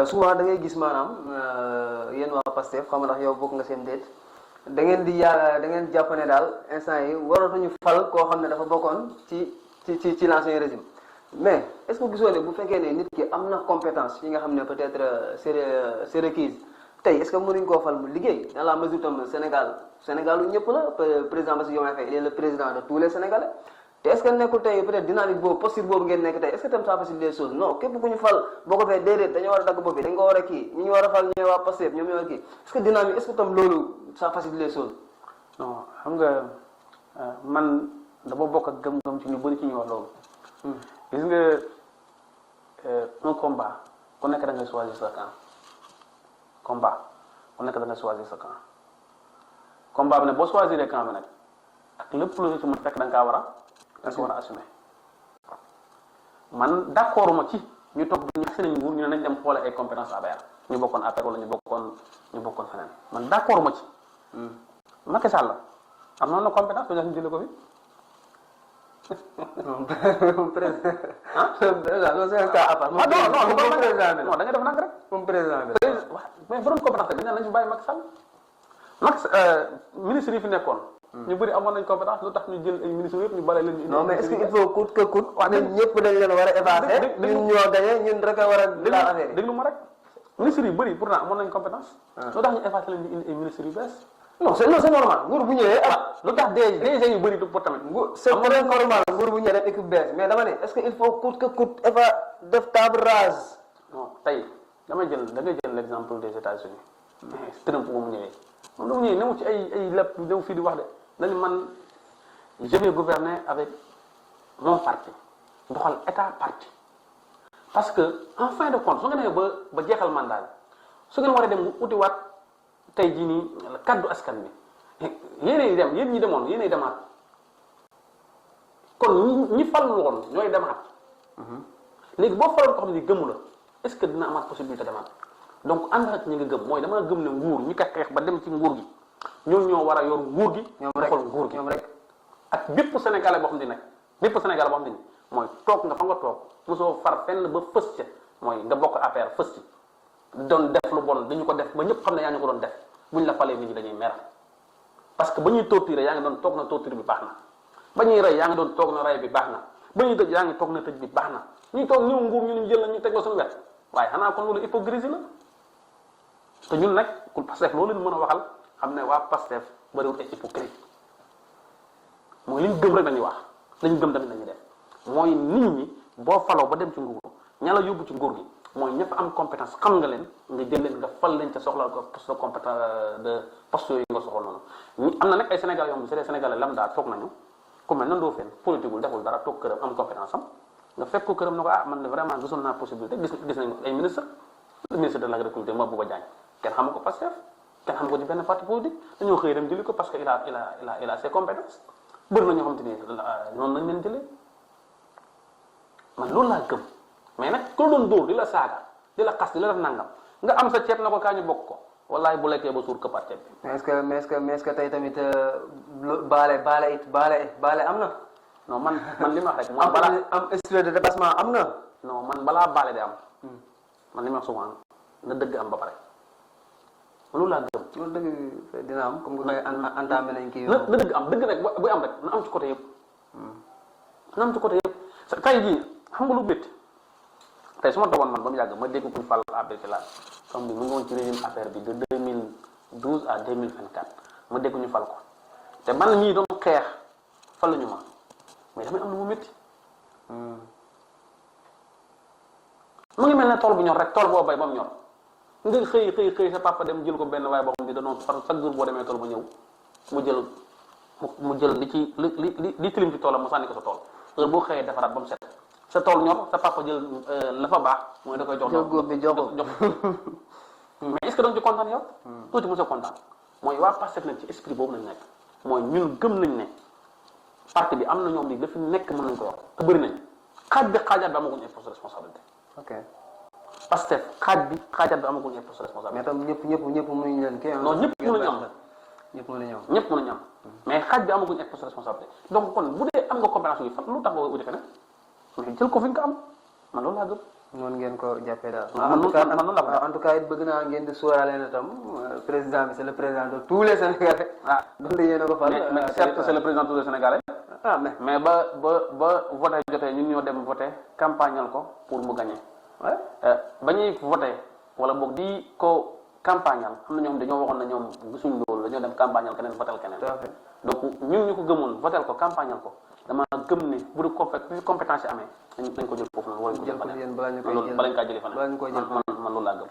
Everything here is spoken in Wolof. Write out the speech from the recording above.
souvent da ngay gis maanaam yéen waa Pastef xam nga ndax yow bokk nga seen déet da ngeen di da ngeen jàpp ne daal instant yi waratuñu fal koo xam ne dafa bokkoon ci l'ancien régime mais est-ce que gisoo ne bu fekkee ne nit ki am na compétence yi nga xam ne peut-être c'est requise tey est-ce que mënuñ koo fal mu liggéey dans la mesure tam Sénégal lu ñëpp la président Bassirou Diomaye Faye il est le président de tous les Sénégalais te est-ce que nekkul tey peut-être dynamique boobu posture boobu ngeen nekk tey est-ce que tam ça facilite les choses non képp ku ñu fal boo ko fee déedéet dañoo war a dagg bopp bi dañ ko war a kii ñi ñu war a fal ñooy waa Pastef ñoom ñoo war a kii est-ce que dynamique est-ce que tam loolu ça facilite les choses. non xam nga man dama bokk ak gëm-gëm ci ñu bëri ci ñu wax loolu. gis nga un combat ku nekk da ngay choisir sa camp combat ku nekk da ngay choisir sa camp combat bi nag boo choisir camp bi nag ak lépp lu ci mën fekk da nga kaa war a assumer man d'accord ma ci ñu toog ñu xasee nañ nguur ñu ne nañ dem xoole ay compétence APR ñu bokkoon APR wala ñu bokkoon feneen man d'accord ma ci. Macky Sall am na compétence ba ñu jëlee ko fi. moom président non c'est un cas à part. non da nga def nag rek. moom président bi. mais bu doon compétence rek dañ ne nañ fi bàyyi Macky Sall. ministre yi fi nekkoon. ñu bëri amoon nañ compétence lu tax ñu jël ay ministres yëpp ñu bale leen. non mais est-ce que il faut coûte que coûte. wax ñun ñëpp dañ leen war a effacer. ñun ñoo gagné ñun rek a war a. laal affaire yi déglu ma rek. ministres yu bëri pourtant amoon nañ compétence. lu tax ñu effacer leen di indi ay ministres yu bees. non c'est normal nguur bu ñëwee. lu tax DG yu bëri pour tamit. c'est très normal nguur bu ñëwee def équipe bees mais dama ne est-ce que il faut coûte que coûte def table rase. non tey da ngay jël l'exemple des États-Unis Trump bu mu ñëwee moom da mu ñëwee newul ci ay lépp ñëw fii di wax de dañu man je vais gouverner avec mon parti doxal état parti parce que en fin de compte su nga nee ba jeexal mandat bi su ngeen war a dem utiwaat tey jii nii kaddu askan bi yéenay dem yéen ñi demoon yéenay demaat kon ñi fal woon ñooy demaat léegi boo faloon ko xam ne gëmu la est-ce que dina amaat possibilité demaat donc ànd ak ñi nga gëm mooy dama gëm ne nguur ñi ka xeex ba dem ci nguur gi ñoom ñoo war a yor nguur gi. ñoom rek ak bépp Sénégalais boo xam ne nag bépp Sénégalais boo xam ne mooy toog nga fa nga toog mosoo far fenn ba fës ca mooy nga bokk APR fës ci doon def lu bon dañu ko def ba ñëpp xam ne yaa ngi ko doon def buñ la falee nit ñi dañuy mer parce que ba ñuy torturer yaa ngi doon toog na torture bi baax na ba ñuy rey yaa ngi doon toog na rey bi baax na ba ñuy tëj yaa ngi toog na tëj bi baax na ñuy toog ñëw nguur ñu jël la ñu teg la suñu wet waaye xanaa kon loolu hypocrisie la te ñun nag ku Pastef loolu leen mën a waxal xam ne waa Pastef bariwul ay hypocrite mooy li ñu gëm rek dañuy wax lañu gëm tamit dañuy def mooy nit ñi boo faloo ba dem ci nguur ña la yóbbu ci nguur gi mooy ñëpp am compétence xam nga leen nga jël leen nga fal leen ca soxla ko poste de compétence de poste yooyu nga soxla noonu ñi am na nag ay Sénégal yoo xam ne c'est des Sénégalais lambda toog nañu ku mel nan doo fen politique wul deful dara toog këram am compétence am nga fekk ko këram na ko man de vraiment gisoon naa possibilité gis nañ ay ministre le ministre de l'agriculture Mabouba Diagne kenn xamu ko Pastef kenn xam ko ci benn parti politique dañoo xëy dem jëli ko parce que il a ses compétences bëri na ñoo xam te ni noonu lañ leen jëlee man loolu laa gëm mais nag ko doon dóor di la saaga di la xas di la def nangam nga am sa ceeb na ko kaa ñu bokk ko wallaay bu lekkee ba suur këppaat ceeb bi. mais est-ce que tey tamit baale am na. non man li ma wax rek. mooy balaa am esprit de dépassement am na. non man balaa baale di am. man li ma wax souvent na dëgg am ba pare loolu laa gëm. loolu dëgg dina am comme que entamé nañ kii. na dëgg am dëgg rek buy am rek na am ci côté yëpp. na am ci côté yëpp tey jii xam nga lu métti tey su ma toogoon man ba mu yàgg ma dégg kuñ fal APR la comme bi mu ngi woon ci régime affaire bi de 2012 à 2024 ma dégg ñu fal ko te man mii doon xeex faluñu ma mais damay am lu mu métti. mu ngi mel ne tool bu ñor rek tool boo bay ba mu ñor nga xëy sa papa dem jël ko benn waaye boo xam ne danoon far chaque jour boo demee tool ba ñëw mu jël li ci li tilim ci toolam mu sànni ko sa tool heure boo xëyee defaraat ba mu set sa tool ñor sa papa jël la fa baax mooy da koy jox góor bi jox mais est-ce que da nga ci kontaan yow tuuti mos a kontaan mooy waa Pastef nañ ci esprit boobu nañ nekk mooy ñun gëm nañ ne parti bi am na ñoom li dafa nekk mën nañ ko yor te bëri nañ xaaj bi xaajaat bi amaguñ ay poste de responsabilité. ok Pastef xaajaat bi amaguñ ay poste de responsabilité. mais tam ñëpp mënuñ leen kii. non ñëpp mënuñu am. ñëpp mënuñu am mais xaaj bi amaguñ ay poste de responsabilité donc kon bu dee am nga compétence yi fan lu tax nga wuti feneen mais jël ko fi nga ko am man loolu laa gëm. noonu ngeen ko jàppee daal. man noonu la ko en tout cas it bëgg naa ngeen di sóoraale na tam président bi c'est le président de tous les Sénégalais. donte yéen a ko fal. mais certes c'est le président de tous les Sénégalais. mais ba voté jotee ñun ñoo dem voté campagnal ko pour mu gagner. ba ñuy voté wala boog di ko campagnal am na ñoom dañoo waxoon na ñoom gisuñ loolu dañoo dem campagnal keneen votel keneen. donc ñun ñu ko gëmoon votel ko campagnal ko dama gëm ne bu dee compétence yi amee nañ ko jël foofu noonu. wala ñu ko jël faneen bala ñu kaa jëlee man loolu laa gëm.